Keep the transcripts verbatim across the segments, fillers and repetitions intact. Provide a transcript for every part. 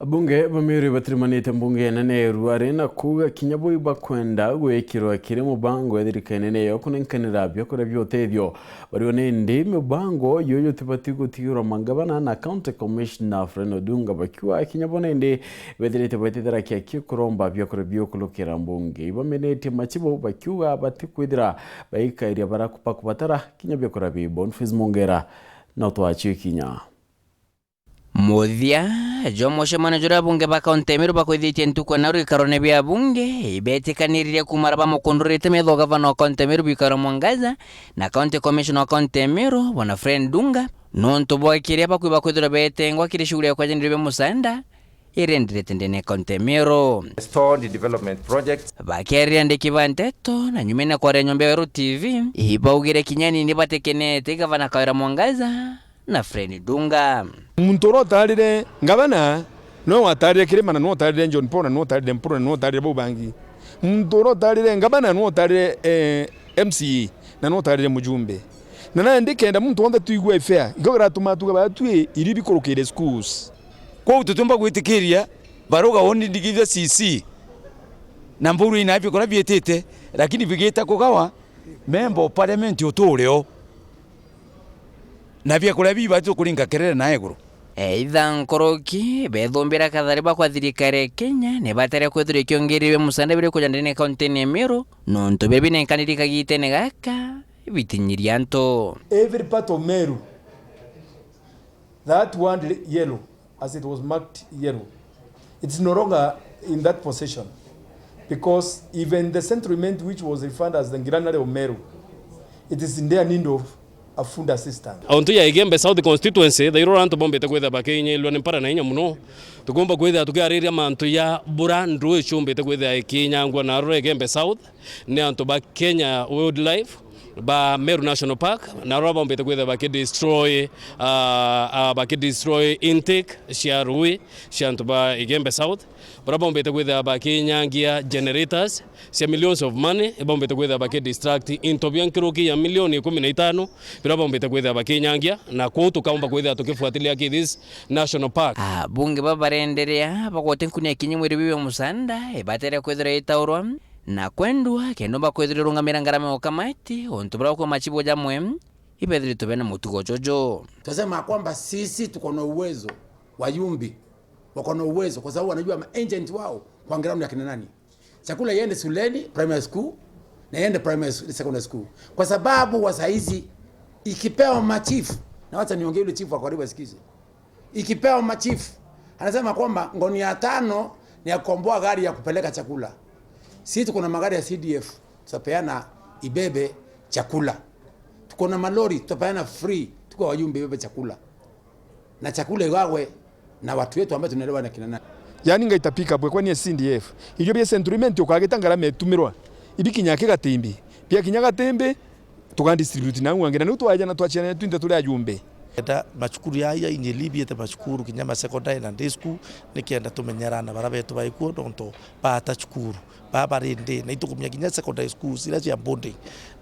Abunge ba Meru batirimanite mbunge nene ya Ruari na kuuga kinya bo ibakwenda gwikirwa kiri mubango ya thirikari nene ya kunenkanira biakuria bia utethio. Bario nindi mibango yuyu tibati gutigirwa mangavana na county commissioner Fred Odunga bakiuga kinya bo nindi bethirite baitithira kiaki kuromba biakuria bia ukurukira mbunge. Ibamenetie machibu bakiuga batikwithira baikairia bara bakubatara kinya biakuria bi. Boniface Mongera na utwachi kinya. Muthia jwa mucemanio juria abunge ba kaunti ya Meru bakwithitie ntuku ya nau ikarone bia abunge, ibetikanirie kuuma ara bamukundurite metho gavana wa kaunti ya Meru Bikaro Mwangaza na county commissioner wa kaunti ya Meru bwana Fred Ndunga, nontu bwa kiria bakwiba kwithirwa betengwa kiri shughuli ya kwejanirua bia musaanda irenderete ndene ya kaunti ya Meru. Stalled development projects. Bakiariria andiki ba nteto na nyumene kwaria nyomba ya Weru T V, ibaugire kinya nini batikenete gavana Kawira Mwangaza na Fred Ndunga. Muntu uria utaarire ngavana niwe wataarire Kirima, na niwe utaarire John Paul, na niwe utaarire Mpuru, na niwe utaarire bau bangi. Muntu uria utaarire ngavana niwe utaarire, eh, M C A, na niwe utaarire mujumbe. Na nandi kenda muntu wonthe tuigua fair, ikio kiratuma tuga batwi irio bikurukire schools. Kwou tutiumba gwitikiria baruga uni ndigi iria C C na mburu ina biakura biitite, lakini bigita kugawa member of parliament utuure o. Na biakuria biu bati tukuringa kerere na iguru. Either nkoroki bethumbira kathari bakwa thirikari ya Kenya, ni batere kwithirwa ikiongereria musaanda biri kuja ndene kaunti ya Meru, nontu biria binenkaniri kagitene gaka bitinyiria antu. Every part of Meru, that one yellow, as it was marked yellow, it's no longer in that possession, because even the Central Imenti, which was referred as the Granary of Meru, it is in dire need of a food assistance. Ontu ya Igembe South Constituency, thairura antu bombite kwithira bakinyilwa ni mpara na inya muno. Tukumba kwithira tukiariria mantu ya bura ndui ciumbite kwithira ikinyangwa na arura Igembe South ni antu ba Kenya Wildlife, ba Meru National Park, na arua bombite kwithira bakidestroy, ah, ah, bakidestroy intake cia rui cia antu ba Igembe South, baria bombite kwithira bakinyangia generators cia millions of money, ibombite kwithira bakidistract into bia nkuruki ya milioni ikumi na itano, biria bombite kwithira bakinyangia, na kwou tukaumba kwithira tukifuatilia ki this national park. Abunge baba barenderea bagwate nkuni ya kinya mwiri bibi wa musanda ibatere kwithirwa itaurwa na kwendwa, kenda bakwithirwa irungamira ngarama ya ukamati, untu buria bukuma machibu jamwe ibethirite bena mutugo juju. Tunasema kwamba sisi tuko na uwezo, wajumbe wako na uwezo, kwa sababu wanajua ma agent wao kwa ground ya kina nani. Chakula iende shuleni, primary school, na iende primary s-, secondary school. Kwa sababu wa saizi, ikipewa machief, na wacha niongee yule chief wa karibu asikize. Ikipewa machief, anasema kwamba ngoni ya tano ni ya kukomboa gari ya kupeleka chakula. Sisi tuko na magari ya C D F, tutapeana ibebe chakula. Tuko na malori, tutapeana free, tuko wajumbe ibebe chakula. Na chakula igagwe na watu wetu ambao tunaelewa na kina nani. Yaani ngaita pick up, kwani ya C D F. Irio bia Central Imenti ukagita ngarama itumirwa. Ibikinya ki Gatimbi. Bia kinya Gatimbi, tuga distribute na uangira. Niu twaja na twachiana twinthe turi ajumbe. Enda macukuru ya, ya inyeli biete macukuru, kinya ma secondary na day school, nikenda tumenyerana bara betu baikuo, nontu baata cukuru. Baba rindi, na itukumia kinya secondary schools iria cia boarding,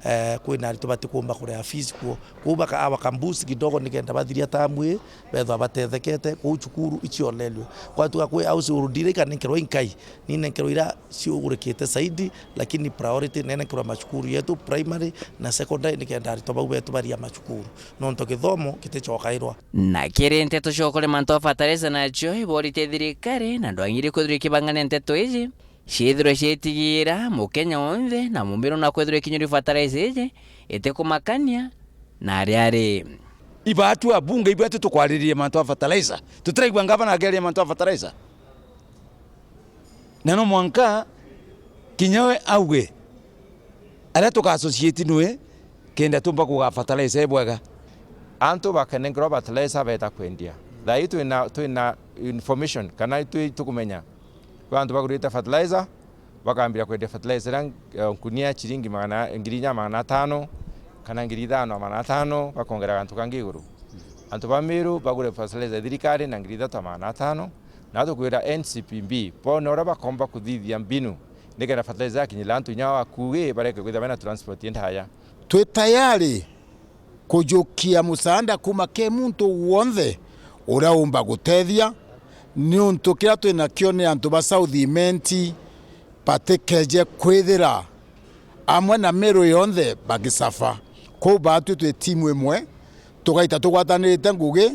eh, kwina aritwa batikumba kuria fees kuo. Kwou baka-, aba ka boost kidogo nikenda bathiria tamu ii, bethwa batethekete, kwou cukuru iciolelwe. Kwatuga kwi household iria ikanenkerwa inkai, ninenkerwa iria ciugurikite zaidi, lakini priority nenenkerwa macukuru yetu, primary na secondary, nikenda aritwa bau betu baria macukuru. Nontu githomo giticokairwa. Na kiri nteto cia ukuri mantu a fertilizer nacio iborite thirikari, na ndwang'iri kwithirwa ikibang'ania nteto iji. Ciithirwe ciitigiira Mukenya wonthe na Mumiru na kwithirwa ikinyuri fertilizer iji itikumakania na aria ari. Ibaatu abunge ibwetu tukwaririe mantu a fertilizer. Tutiraigua ngavana akiaria mantu a fertilizer. Na no mwanka kinya we auge aria tuka associate nwe kenda tumba kuga fertilizer ibwega. Antu bakenenkerwa fertilizer beeta kwendia. Thaa ii twina, twina information kana twi-, tukumenya kwi antu bagurite fertilizer, bakambira kwendia fertilizer iria, eh, nkunia chiringi magana, ngiri inya magana atano, kana ngiri ithano na magana atano, bakongera gantu kangi iguru. Antu ba Meru bagure fertilizer ya thirikari na ngiri ithatu na magana atano, na tukwira N C P B, boone uria bakomba kuthithia mbinu, nikenda fertilizer yakinyira antu inya o Akuugi, bareke kwithirwa bena transport indaya. Twi tayari kujukia musaanda kuuma ki muntu wonthe uria uumba gutethia, Niuntu kiria twi nakio ni antu ba South Imenti batikeje kwithira amwe na Meru yonthe bagisafa. Kwou baatwi twi timu imwe, tugaita tugwatanirite ngugi,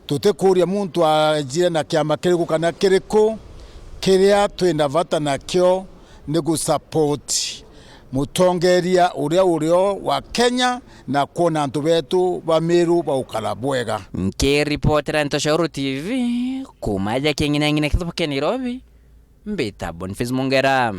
tutikuuria muntu ajire na kiama kiriku kana kiriku. Kiria twina vata nakio ni gusupport mutongeria uria urio wa Kenya na kwona antu betu ba Meru baukara bwega. Nkiripotera Ntoshoro T V, kuuma aja king'inang'ina kithubu kia Nairobi, mbita Boniface Mungera.